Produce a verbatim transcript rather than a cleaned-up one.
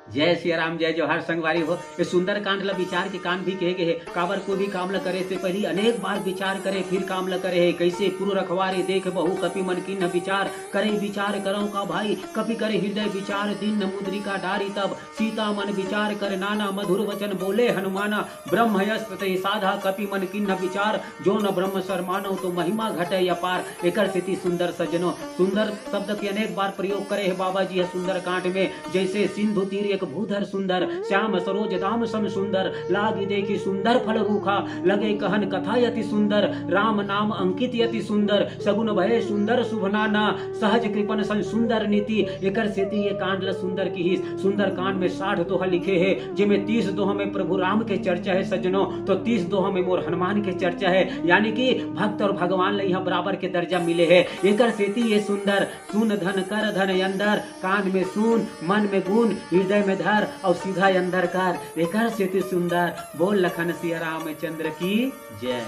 जय सिया राम, जय जोहार संगवारी हो। ये सुंदर कांड ला विचार के कांड भी कहे गए हे। काबर कोई भी काम ला करे से पहली अनेक बार विचार करे, फिर काम ला करे हे। कैसे पुर रखवारे देख बहु कपि मन किन्ह विचार, करे विचार करौ का भाई कपि करे हृदय विचार। दीन मुद्रिका डारी तब सीता मन विचार कर नाना, मधुर वचन बोले हनुमाना। ब्रह्म अस्त्र तहि साधा कपि मन किन्ह विचार, जो न ब्रह्म सर मानव तो महिमा घटे अपार। एकर सेती सुंदर सज्जनो, सुंदर शब्द के अनेक बार प्रयोग करे हे बाबा जी ह सुंदर कांड में। जैसे सिंधु तीर एक भूधर सुंदर, श्याम सरोज दाम सम सुंदर, लागी देखी सुंदर फल रूखा, लगे कहन कथा अति सुंदर, राम नाम अंकित अति सुंदर, सगुन भय सुंदर शुभ नाना, सहज कृपन सन सुंदर नीति। एकर सेती ये कांड ल सुंदर किहिस। सुंदर कांड में साठ दोहा लिखे हे, जेमे तीस दोहा में प्रभु राम के चर्चा हे सज्जनो, तो तीस दोहा में मोर हनुमान के चर्चा हे, यानी कि भक्त और भगवान ल यहाँ बराबर के दर्जा मिले हे। एकर सेती ये सुंदर, सुन धन कर धन अंदर, कान में सुन, मन में गुण, हृदय में धर और सीधा अंदर कर। एकर सेती सुंदर। बोल लखन सिया रामचंद्र की जय।